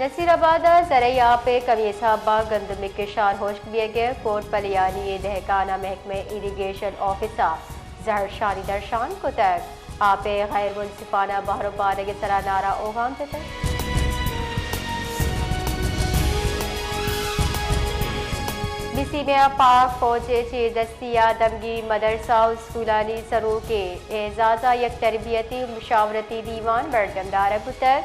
نصیر آباد ءَ زرعی آپ ءِ کمی ءِ سبب ءَ گندم ءِ کشار ہشک بیگ ءَ، کوٹ پلیانی ءِ دہکان ءَ محکمہ ایریگیشن آفس ءَ زہرشانی درشان کتگ۔ آپ ءِ غیر منصفانہ بہر ءُ بارگ ءِ سرا نعرہ اوغان جتگ۔ بسیمہ ءَ پاک فوج ءِ چیردستی ءَ دمگی مدرسہ ءُ اسکولانی سروکیں اعزاز ءَ یک تربیتی ءُ مشاورتی دیوان برجم دارگ بوتگ۔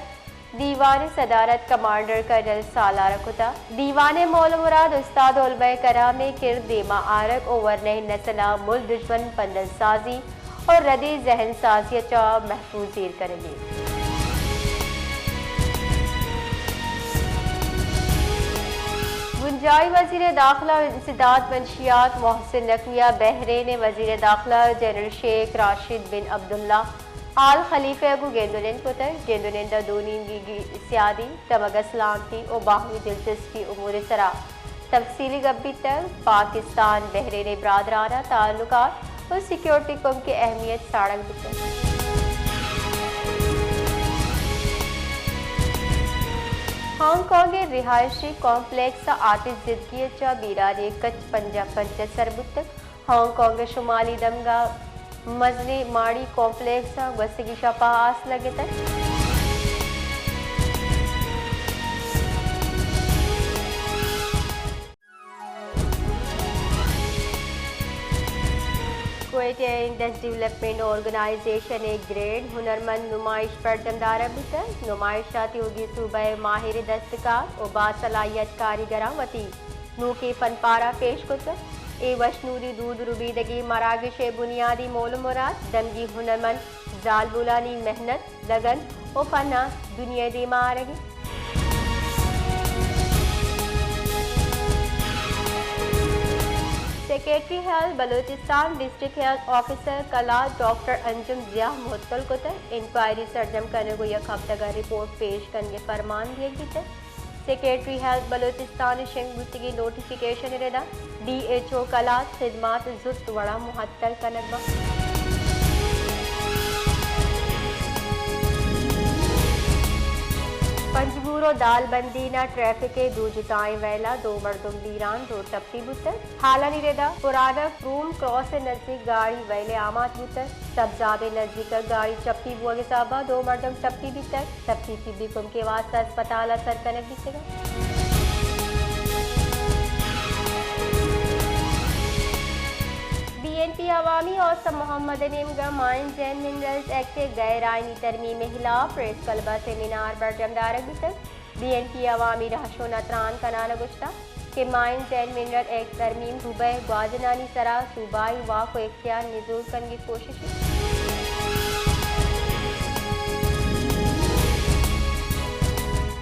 دیوان ءِ صدارت کمانڈر کرنل سالار ءَ کتگ۔ دیوان ءِ مول ءُ مراد استاد ءُ علماء کرام ءِ کرد دیما آرگ ءُ ورنائیں نسل ءَ ملک دژمن پندل سازی ءُ ردی ذہن سازی ءَ چہ محفوظ ایر کنگ اِنت۔ بنجاہی وزیر داخلہ ءُ انسداد منشیات محسن نقوی ءَ بحرین ءِ وزیر داخلہ جنرل شیخ راشد بن عبداللہ آل خلیفہ ءَ گوں گند ءُ نند کتگ۔ گند ءُ نند ءَ دو نیمگی سیادی، دمگ ءِ سلامتی ءُ باہمی دلچسپی امور ءِ سرا تفصیلی گپ بیتگ۔ پاکستان بحرین ءِ برادرانہ تعلقات ءُ سیکورٹی کمک ءِ اہمیت ساڑگ بیتگ۔ ہانگ کانگ ءِ رہائشی کمپلیکس ءَ آتش زدگی ءَ چہ بیرانی کچ پنجاہ پنچ ءَ سر بوتگ۔ ہانگ کانگ ءِ شمالی دمگ ءَ مزنیں ماڑی کمپلیکس ءَ گوستگیں شپ ءَ آس لگتگ۔ کوئٹہ ءَ انڈس ڈیولپمنٹ آرگنائزیشن ءِ گرینڈ ہنرمند نمائش برجم دارگ بوتگ۔ نمائش ءَ تیوگیں صوبہ ءِ ماہر دستکار ءُ باصلاحیت کاریگراں وتی نوکیں فن پارہ پیش کتگ۔ اے وشنودی دود ربیدگی مراگش ءِ بنیادی مول ءُ مراد دمگی ہنرمند زالبولانی محنت، لگن ءُ فن ءَ دنیا ءِ دیما آرگ اِنت۔ Secretary health Balochistan district health officer Kalat doctor Anjum Zia معطل کتگ۔ انکوائری سرجم کنگ ءُ یک ہفتگ ءَ رپورٹ پیش کنگ ءِ فرمان دیگ بیتگ۔ سیکرٹری ہیلتھ بلوچستان ءِ شنگ بوتگیں نوٹیفکیشن ءِ ردا ڈی ایچ او کلات خدمات زوت وڑا معطل کنگ بنت۔ پنجگور ءُ دالبندین ءَ ٹریفک ءِ دو جتائیں ویل ءَ دو مردم بیران، دو ٹپی بوتگ۔ حالانی ردا پرانا پروم کراس ءِ نزیک گاڑی ویل ءَ آماچ بوتگ۔ سبزاب ءِ نزیک ءَ گاڑی چپی بوگ ءِ سبب ءَ دو مردم ٹپی بیتگ۔ ٹپی طبی کمک ءِ واستہ ہسپتال ءَ سر کنگ بیتگ۔ بی این پی عوامی اوسط محمد ءِ نیمگ ءَ مائنز اینڈ منرلز ایکٹ ءِ غیر آئینی ترمیم ءِ ہلاپ پریس کلب ءَ سیمینار برجم دارگ بیتگ۔ بی این پی عوامی رہشون ءَ تران کنان ءَ گوشتگ کہ مائنز اینڈ منرل ایکٹ ترمیم صوبہ ءِ گواجنانی سرا صوبائی واک ءُ اختیار نزور کنگ ءِ کوشش اِنت۔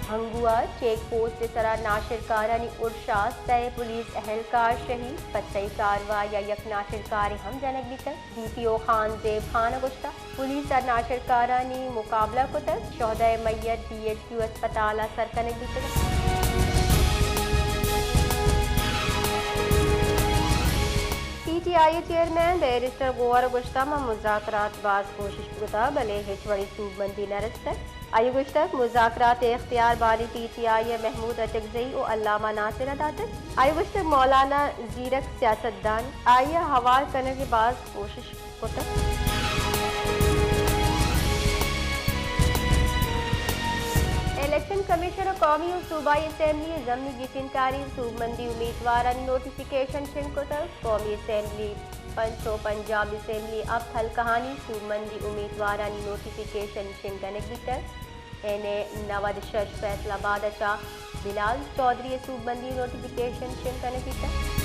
ہنگو ءَ چیک پوسٹ ءِ سرا ناشرکارانی ارش ءِ سئے پولیس اہلکار شہید، پہ تئی کاروائی ءَ یک ناشرکارے ہم جنگ بیتگ۔ ڈی پی او خان زیب خان ءَ گوشتگ، پولیس ءَ ناشرکارانی مقابلہ کتگ، شہدائے میت ڈی ایچ کیو ہسپتال ءَ سر کنگ بیتگ۔ پی ٹی آئی ءِ چیئرمین بیرسٹر گوہر ءَ گوشتگ، ما مذاکرات ءَ باز کوشش کتگ، بلے ہچ وڑیں سوبمندی نہ رستگ۔ آئی ءَ گوشتگ، مذاکرات ءِ اختیار بانی پی ٹی آئی ءِ محمود اچکزئی ءُ علامہ ناصر ءَ داتگ۔ آئی ءَ گوشتگ، مولانا زیرک سیاستدان، آئی ءَ ہوار کنگ ءِ باز کوشش کتگ۔ الیکشن کمیشن ءَ قومی ءُ صوبائی اسمبلی ءِ ضمنی گچینکاری سوبمندی امیدوارانی نوٹیفکیشن شنگ کتگ۔ قومی اسمبلی پنچ ءُ پنجاب اسمبلی ہپت حلقہانی سوبمندی امیدوارانی نوٹیفکیشن شنگ کنگ بیتگ۔ این اے نود ءُ شش فیصل آباد ءَ چہ بلال چوہدری ءِ سوبمندی نوٹیفکیشن شنگ کنگ بیتگ۔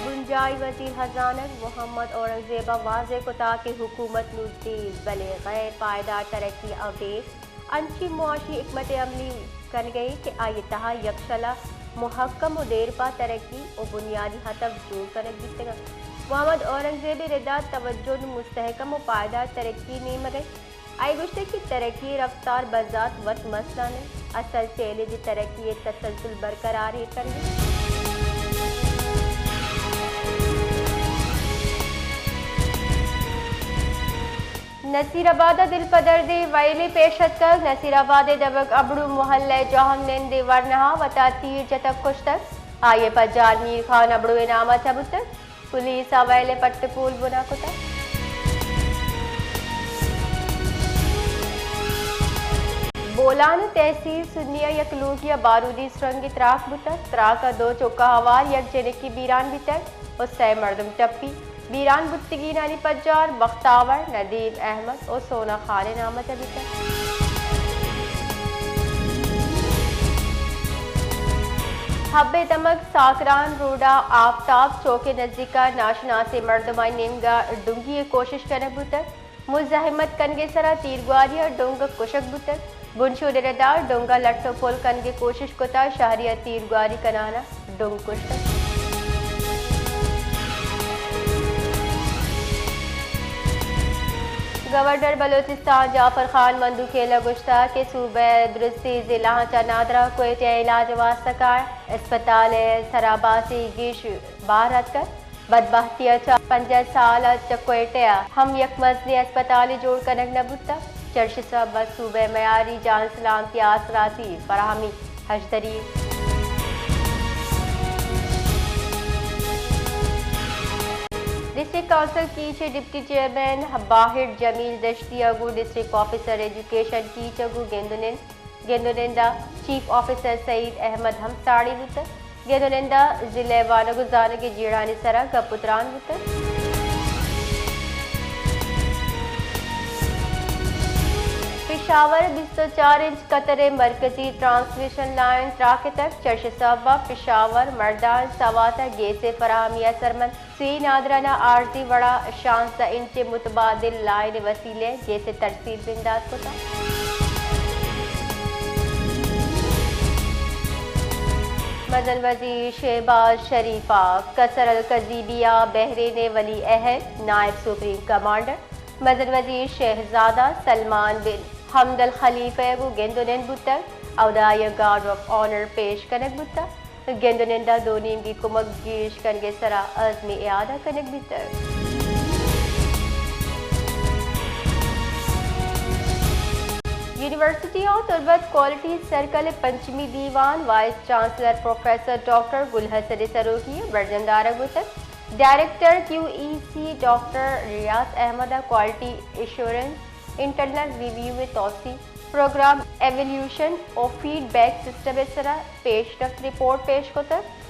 بنجاہی وزیر ہزانگ محمد اورنگزیب ءَ واضح کتگ کہ حکومت نوں تیز بلے غیر پائیدار ترقی ءَ ابید انچیں معاشی حکمت عملی کنگ ءَ کہ آئی ءِ تہا یکشل ءُ مہکم ءُ دیرپا ترقی ءُ بنیادی ہدف جوڑ کنگ بیتگ انت۔ محمد اورنگزیب ءِ ردا توجہ نوں مستحکم ءُ پائیدار ترقی ءِ نیمگ ءَ انت۔ آئی ءَ گوشتگ کہ ترقی ءِ رفتار بذات وت مسئلہ نہ انت، اصل چیلنج ترقی ءِ تسلسل برقرار ایر کنگ انت۔ نصیر آباد ءَ دل پہ دردیں وئیلے پیش اتکگ۔ نصیر آباد ءِ دمگ ابڑو محلہ ءِ جہم نند ءِ ورناہا وتا تیر جتگ کشتگ۔ آئی ءِ پجار میر خان ابڑو ءِ نام ءَ چہ بوتگ۔ پولیس ءَ وئیل ءِ پٹ ءُ پول بنا کتگ۔ بولان ءِ تحصیل سنی ءَ یک لوگے ءَ بارودی سرنگے تراک بوتگ۔ تراک ءَ دو چکہ ہوار یک جنکے بیران بیتگ ءُ سئے مردم ٹپی۔ بیران بوتگینانی پجار بختاور، ندیم احمد ءُ سونا خان ءِ نام ءَ جنیتگ۔ حب ءِ دمگ ساکران روڈ ءَ آفتاب چوک ءِ نزیک ءَ ناشناسیں مردمانی نیمگ ءَ ڈنگی ءِ کوشش کنگ بوتگ۔ مزاحمت کنگ ءِ سرا تیرگواری ءَ ڈنگ کشگ بوتگ۔ بنشون ءِ ردا ڈنگ ءَ لٹ ءُ پل کنگ ءِ کوشش کتگ، شہری ءَ تیرگواری کنان ءَ ڈنگ کشتگ۔ گورنر بلوچستان جعفر خان مندوخیل ءَ گوشتگ کہ صوبہ ءِ درستیں ضلعاں چہ نادراہ کوئٹہ ءَ علاج ءِ واستہ کاینت۔ اسپتال ءِ سرا باسے گیش بار اتکگ۔ بدبہتی ءَ چہ پنجاہ سال ءَ چہ کوئٹہ ءَ ہم یک مزنیں اسپتالے جوڑ کنگ نہ بوتگ۔ چرشی سبب ءَ صوبہ ءِ میاری جان سلامتی ءُ آسراتی فراہمی ہژدری۔ ڈسٹرکٹ کونسل کیچ ءِ ڈپٹی چیئرمین باہڑ جمیل دشتی ءَ گوں ڈسٹرکٹ آفیسر ایجوکیشن کیچ ءَ گوں گند ءُ نند گند ءُ نند ءَ چیف آفیسر سعید احمد ہم ساڑی بوتگ۔ گند ءُ نند ءَ ضلع ءِ وانگ ءُ زانگ ءِ جیڑھانی سرا گپ ءُ تران بوتگ۔ پشاور ءَ بیست ءُ چار انچ قطر ءِ مرکزی ٹرانسمیشن لائن تراکتگ۔ چرشی سبب ءَ پشاور، مردان، سوات ءَ گیس ءِ فراہمی ءَ اثرمند۔ سوئی نادران ءَ عارضی وڑا شانزدہ انچ ءِ متبادل لائن ءِ وسیلہ ءَ گیس ءِ ترسیل بندات کتگ۔ مزن وزیر شہباز شریف ءَ قصر القذیبیہ ءَ بحرین ءِ ولی عہد، نائب سپریم کمانڈر، مزن وزیر شہزادہ سلمان بن حمد الخلیفہ ءَ گوں گند ءُ نند بوتگ۔ اودا آئی ءَ گارڈ آف آنر پیش کنگ بوتگ۔ گند ءُ نند ءَ دو نیمگی کمک گیش کنگ ءِ سرا عزم اعادہ کنگ بیتگ۔ University of Turbat quality circle ءِ پنچمی دیوان وائس چانسلر پروفیسر ڈاکٹر گل حسن ءِ سروکی ءَ برجم دارگ بوتگ۔ ڈائریکٹر کیو ای سی ڈاکٹر ریاض احمد ءَ کوالٹی ایشورنس، انٹرنل ریویو ءِ توسیع، پروگرام ایولیوشن ءُ فیڈ بیک سسٹم ءِ سرا پیشرفت رپورٹ پیش کتگ۔